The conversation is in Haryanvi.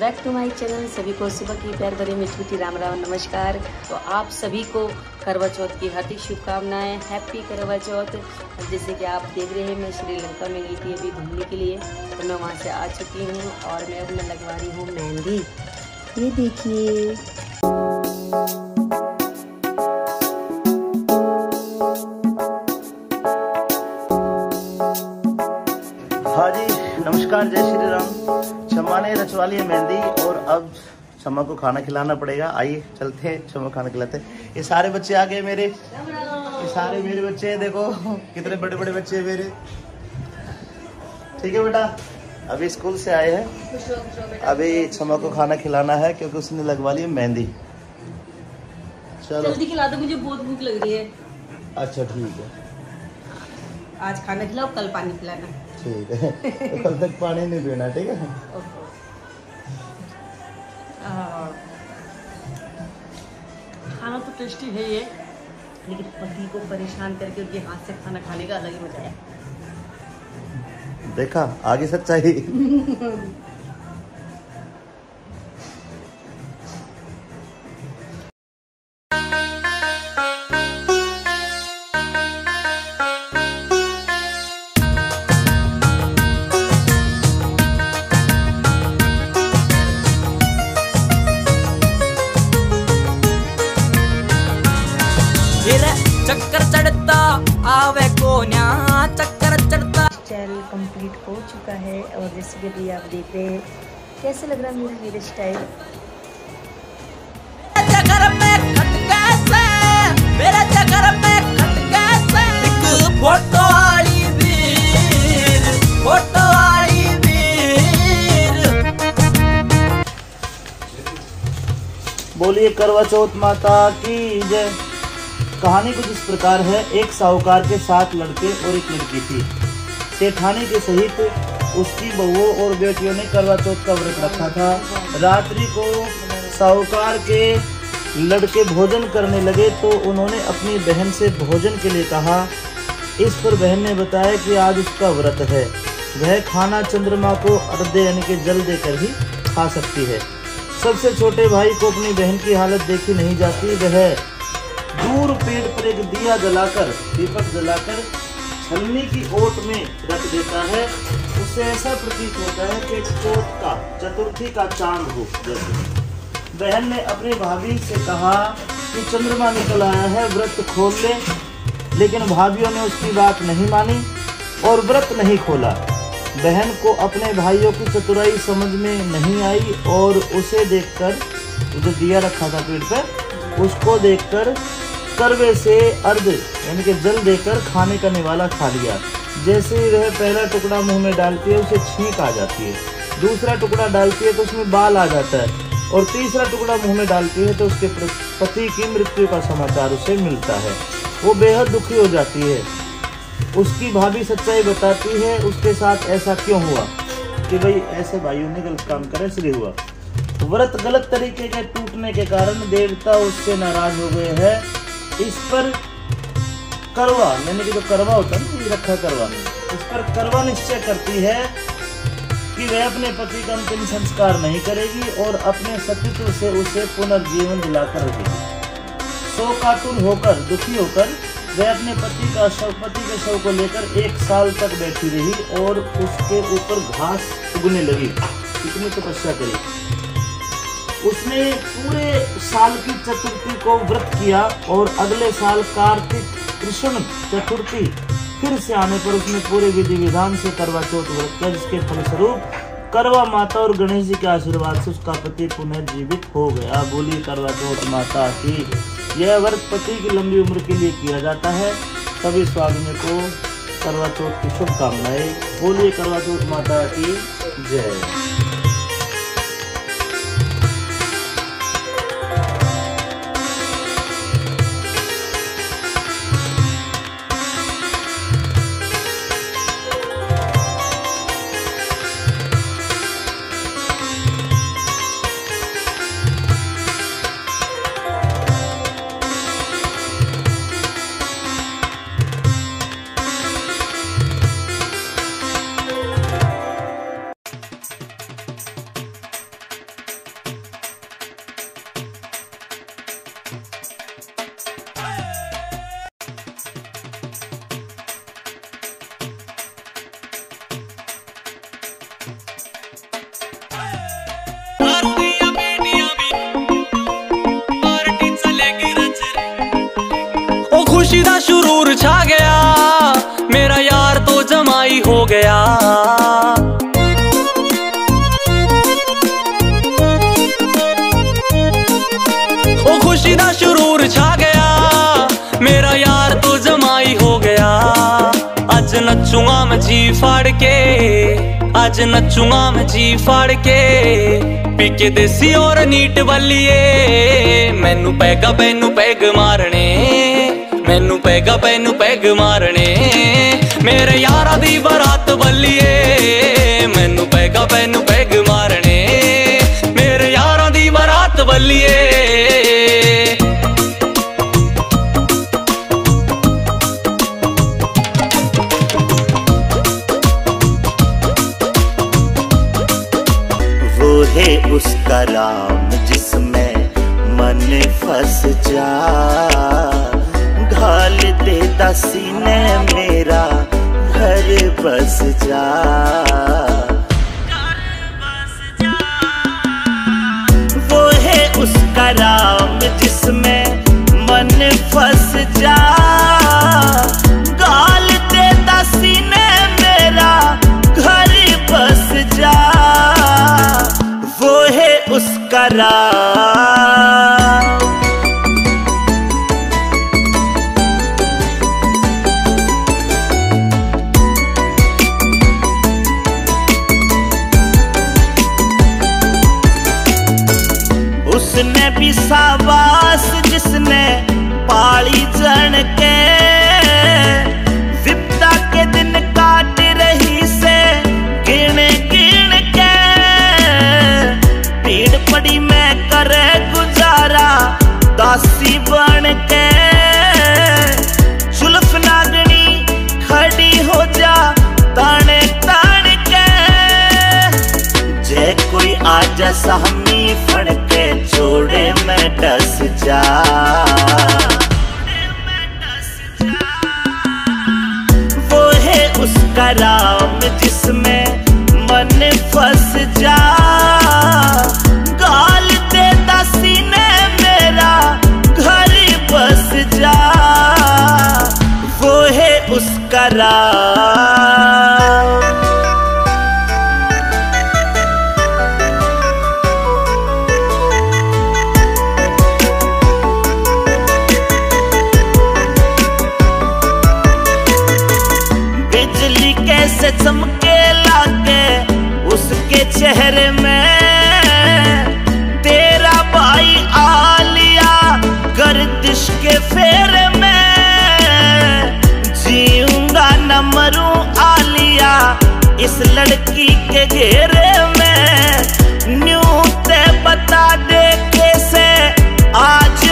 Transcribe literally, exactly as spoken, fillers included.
Back to my channel, सभी को सुबह की प्यार भरी मीठी मीठी राम राम नमस्कार। तो आप सभी को करवा चौथ की हार्दिक शुभकामनाएं, हैप्पी करवा चौथ। जैसे कि आप देख रहे हैं, मैं श्रीलंका में गई थी अभी घूमने के लिए, तो मैं वहाँ से आ चुकी हूँ और मैं अब मैं लगवा रही हूँ मेहंदी। ये देखिए। हाँ जी, नमस्कार, जय श्री राम। छम्मा ने रचवा ली है मेहंदी और अब छम्मा को खाना खिलाना पड़ेगा। आइए, चलते हैं, छम्मा खाना खिलाते हैं। ये सारे बच्चे आ गए मेरे, ये सारे मेरे बच्चे हैं। देखो, कितने बड़े बड़े बच्चे हैं मेरे। ठीक है बेटा, अभी स्कूल से आए हैं, अभी छम्मा को खाना खिलाना है क्योंकि उसने लगवा ली है मेहंदी। चलो। जल्दी खिला दो, मुझे बहुत भूख लग रही है। अच्छा, ठीक है। आज खाना खिलाओ, कल पानी पिलाना। ठीक है। तो कल तक पानी नहीं पीना, ठीक है? ओके। आ, खाना तो टेस्टी है ये, लेकिन पति को परेशान करके उनके हाथ से खाना खाने का अलग ही मजा है। देखा, आगे सच्चाई। फिर चक्कर चढ़ता आवे कोन्या, चक्कर चढ़ता। स्टाइल कंप्लीट हो चुका है और जैसे कि अभी आप देख रहे हैं, कैसे लग रहा है मेरा हेयर स्टाइल? चक्कर में खटके से, मेरे चक्कर में खटके से। एक फोटो वाली वीर, फोटो वाली वीर। बोलिए करवा चौथ माता की जय। कहानी कुछ इस प्रकार है। एक साहूकार के सात लड़के और एक लड़की थी। सेठानी के सहित उसकी बहुओं और बेटियों ने करवा चौथ का व्रत रखा था। रात्रि को साहूकार के लड़के भोजन करने लगे तो उन्होंने अपनी बहन से भोजन के लिए कहा। इस पर बहन ने बताया कि आज उसका व्रत है, वह खाना चंद्रमा को अर्घ्य यानी कि जल देकर ही खा सकती है। सबसे छोटे भाई को अपनी बहन की हालत देखी नहीं जाती। वह दूर पेड़ पर एक दिया जलाकर, दीपक जलाकर छलनी की ओट में रख देता है। उससे ऐसा प्रतीत होता है कि चौथ का, चतुर्थी का चांद हो जैसे। बहन ने अपनी भाभी से कहा कि चंद्रमा निकल आया है, व्रत खोल ले, लेकिन भाभियों ने उसकी बात नहीं मानी और व्रत नहीं खोला। बहन को अपने भाइयों की चतुराई समझ में नहीं आई और उसे देखकर, जो दिया रखा था पेड़ पर, उसको देखकर करवे से अर्ध यानी कि जल देकर खाने का निवाला खा लिया। जैसे ही वह पहला टुकड़ा मुंह में डालती है, उसे छींक आ जाती है। दूसरा टुकड़ा डालती है तो उसमें बाल आ जाता है और तीसरा टुकड़ा मुंह में डालती है तो उसके प्र-, पति की मृत्यु का समाचार उसे मिलता है। वो बेहद दुखी हो जाती है। उसकी भाभी सच्चाई बताती है, उसके साथ ऐसा क्यों हुआ कि भाई ऐसे भाइयों ने गलत काम करा, इसलिए हुआ। व्रत गलत तरीके के टूटने के कारण देवता उससे नाराज हो गए हैं। इस पर करवा, यानी कि जो करवा होता है ना, ये रखा करवा, इस पर करवा निश्चय करती है कि वह अपने पति का अंतिम संस्कार नहीं करेगी और अपने सतीत्व से उसे पुनर्जीवन दिलाकर रखेगी। शोकातुर होकर, दुखी होकर वह अपने पति का शव, पति के शव को लेकर एक साल तक बैठी रही और उसके ऊपर घास उगने लगी। इतनी तपस्या करी। उसने पूरे साल की चतुर्थी को व्रत किया और अगले साल कार्तिक कृष्ण चतुर्थी फिर से आने पर उसने पूरे विधि विधान से करवा चौथ व्रत किया, जिसके फलस्वरूप करवा माता और गणेश जी के आशीर्वाद से उसका पति पुनर्जीवित हो गया। बोलिए करवा चौथ माता की। यह व्रत पति की लंबी उम्र के लिए किया जाता है। सभी सुहागिनों को करवा चौथ की शुभकामनाएं। बोलिए करवा चौथ माता की जय। खुशी दा सुरूर छा गया, मेरा यार तो जमाई हो गया। ओ खुशी दा सुरूर छा गया, मेरा यार तो जमाई हो गया। आज नचूंगा मैं जी फाड़ के, आज नचूंगा मैं जी फाड़ के। पी के देसी और नीट बल्लिए, मैनू पैगा पैनू पैग मारने, मैनू पैगा पैनू पैग मारने। मेरे यारा दी बारात बल्लिए, मैनू पैगा पैनू पैग मारने, मेरे यारा दी बारात बल्लिए। वो है उसका राम जिसमें मन फंस जा, घाल दे दासी ने मेरा घर बस जा। वो है उसका राम जिसमें मन फंस जा, घाल दे दासी ने मेरा घर बस जा। वो है उसका राम। उसने भी शाबाश जिसने पाली जन के, विपदा के दिन काट रही से गिण गिण के। पीड़ पड़ी मैं करे गुजारा दासी बन के। जुल्फ नागनी खड़ी हो जा ताने तान के। जे कोई आ जा सामी फड़ के, जोड़े में डस जा। वो है उसका राम जिसमें मन फंस जा, घाल दे दासी ने मेरा घर बस जा। वो है उसका राम। बिजली कैसे चमके लागे उसके चेहरे में। तेरा भाई आलिया गर्दिश के फेरे में। जीऊंगा न मरूं आलिया इस लड़की के घेरे में। न्यू ते बता दे कैसे आज